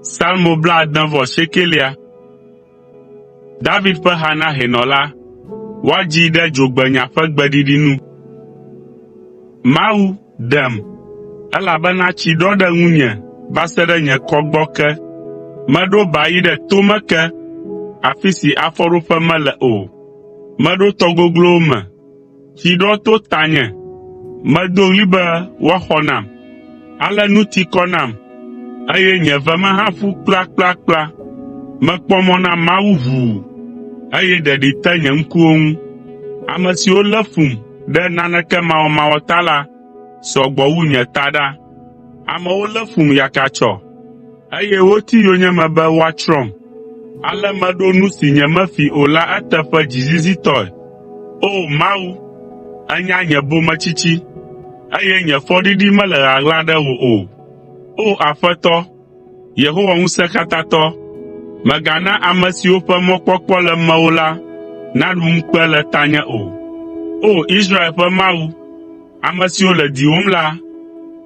Psalmo 89. David ƒe ha na hɛnɔ la. Woadzii ɖe dzogbenya ƒe gbeɖiɖi nu. Mawu, ɖem, elabena tsi ɖɔ ɖe ŋunye va se ɖe nye kɔ gbɔ ke. Meɖo ba yi ɖe tome ke, afi si afɔɖoƒe mele o. Meɖo tɔ goglowo me. Tsi ɖɔ to tanye, medo ɣli be woaxɔ nam, ale nu ti kɔ nam, eye nye ve me hã ƒu kplakplakpla. Mekpɔ mɔ na Mawu ʋuu, eye ɖeɖi te nye ŋkuwo ŋu. Ame siwo lé fum ɖe naneke mawɔmawɔ ta la sɔ gbɔ wu nye taɖa. Amewo lé fum yakatsyɔ, eye woti yonyeme be woatsrɔ̃m. Ale meɖo nu si nyemefi o la eteƒe dzizizitɔe. O! Mawu, ènya nye bometsitsi, eye nye fɔɖiɖi mele ɣaɣla ɖe wò o. O! Aƒetɔ, Yehowa Ŋusẽkatãtɔ, mègana ame siwo ƒe mɔkpɔkpɔ le mewò la naɖu ŋukpe le tanye o. O! Israel ƒe Mawu, ame siwo le diwòm la,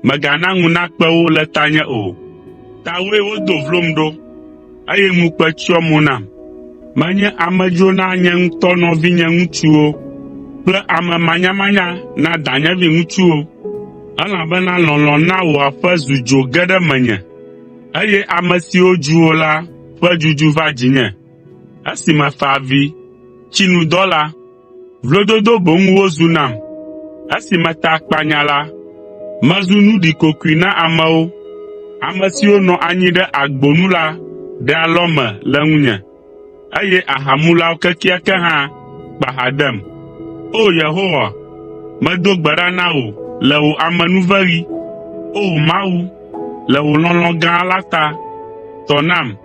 mègana ŋu nakpe wo le tanye o. Tawòe wodo vlom ɖo, eye ŋukpe tsyɔ mo nam. Menye amedzro na nye ŋutɔ nɔvinye ŋutsuwo kple ame manyamanya na danye viŋutsuwo, elabena lɔlɔ̃ na wò aƒe zu dzo ge ɖe menye, eye ame siwo dzu wò la ƒe dzudzu va dzinye. Esi mefa avi, tsi nu dɔ la, Vlododo boŋ wozu nam. Esi meta akpanya la, mezu nu ɖikokoe na amewo. Ame siwo nɔ anyi ɖe agbo nu la ɖe alɔme le ŋunye, eye ahamulawo kekeake hã kpa ha dem. O! Yehowa, medo gbe ɖa na wò le wò amenuveɣi. O! Mawu, le wò lɔlɔ̃ gã la ta, tɔ nam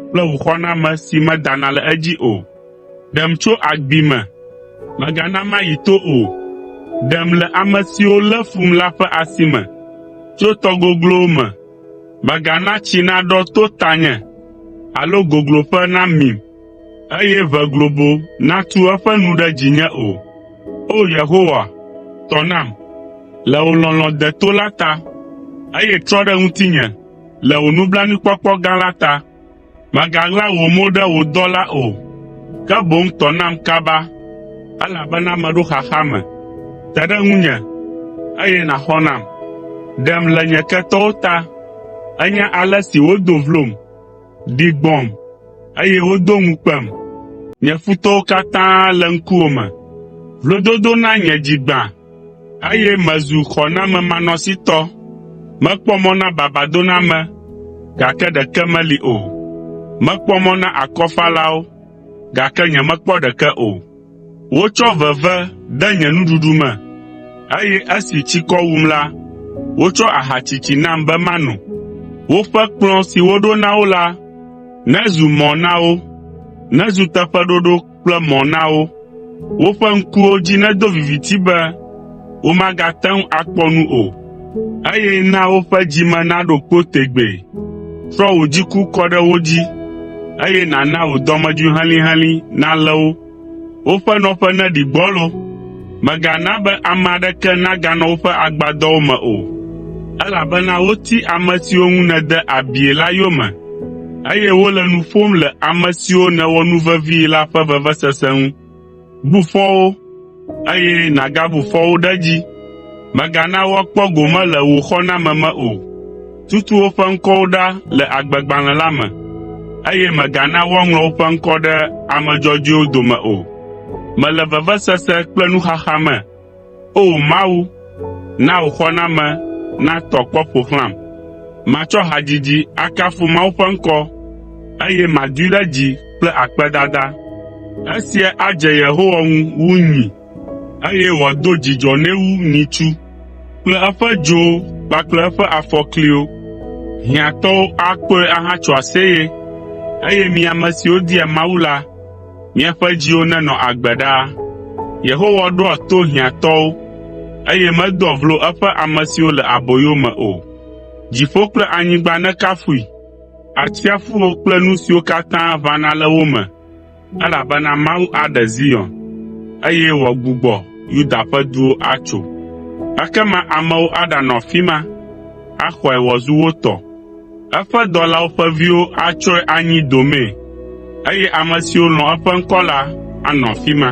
kple wò xɔname si medana le edzi o. Ɖem tso agbi me, mègana mayi to o. Ɖem le ame siwo lé fum la ƒe asi me, tso tɔ goglowo me. Mègana tsi naɖɔ to tanye alo gogloƒe namim, eye ʋe globo natu eƒe nu ɖe dzinye o. O! Yehowa, tɔ nam, le wò lɔlɔ̃ deto la ta, eye trɔ ɖe ŋutinye le wò nublanuikpɔkpɔ gã la ta. Mègaɣla wò mo ɖe wò dɔla o, ke boŋ tɔ nam kaba, elabena meɖo xaxa me. Te ɖe ŋunye, eye nàxɔ nam. Ɖem le nye ketɔwo ta. Ènya ale si wodo vlom, ɖi gbɔ̃m, eye wodo ŋukpem. Nye futɔwo katã le ŋkuwò me. Vlododo na nye dzi gbã, eye mezu xɔnamemanɔsitɔ. Mekpɔ mɔ na babadoname, gake ɖeke meli o. Mekpɔ mɔ na akɔfalawo, gake nyemekpɔ ɖeke o. Wotsɔ veve de nye nuɖuɖu me, eye esi tsikɔ wum la, wotsɔ aha tsitsi nam be mano. Woƒe kplɔ̃ si woɖo na wo la nezu mɔ na wo, nezu teƒeɖoɖo kple mɔ na wo. Woƒe ŋkuwo dzi nedo viviti be womagate ŋu akpɔ nu o, eye na woƒe dzi me naɖo kpo tegbee. Trɔ wò dziku kɔ ɖe wo dzi, eye nàna wò dɔmedzoe helĩhelĩ nalé wo. Woƒe nɔƒe neɖi gbɔlo, mègana be ame aɖeke naganɔ woƒe agbadɔwo me o, elabena woti ame siwo ŋu nède abie la yome, eye wole nu ƒom le ame siwo nèwɔ nu vevii la ƒe vevesese ŋu. Bu fɔ wo, eye nàgabu fɔ wo ɖe edzi. Mègana woakpɔ gome le wò xɔname me o. Tutu woƒe ŋkɔwo ɖa le agbegbalẽ la me, eye mègana woaŋlɔ woƒe ŋkɔ ɖe ame dzɔdzɔewo dome o. Mele vevesese kple nuxaxa me. O! Mawu, na wò xɔname natɔ kpɔ ƒo xlãm. Matsɔ hadzidzi akafu Mawu ƒe ŋkɔ, eye madoe ɖe dzi kple akpedada. Esia adze Yehowa ŋu wu nyi, eye wòado dzidzɔ nɛ wu nyitsu kple eƒe dzowo kpakple eƒe afɔkliwo. Hiãtɔwo akpɔe ahatso aseye, eye mi ame siwo dia Mawu la, miaƒe dziwo nenɔ agbe ɖaa. Yehowa ɖoa to hiãtɔwo, eye medoa vlo eƒe ame siwo le aboyo me o. Dziƒo kple anyigba nekafui, atsiaƒuwo kple nu siwo katã ʋãna le wo me. Elabena Mawu aɖe Zion, eye wòagbugbɔ Yuda ƒe duwo atso. Ekema amewo aɖanɔ afi ma, axɔe wòazu wo tɔ. Eƒe dɔlawo ƒe viwo atsɔe anyi domee, eye ame siwo lɔ̃ eƒe ŋkɔ la anɔ afi ma.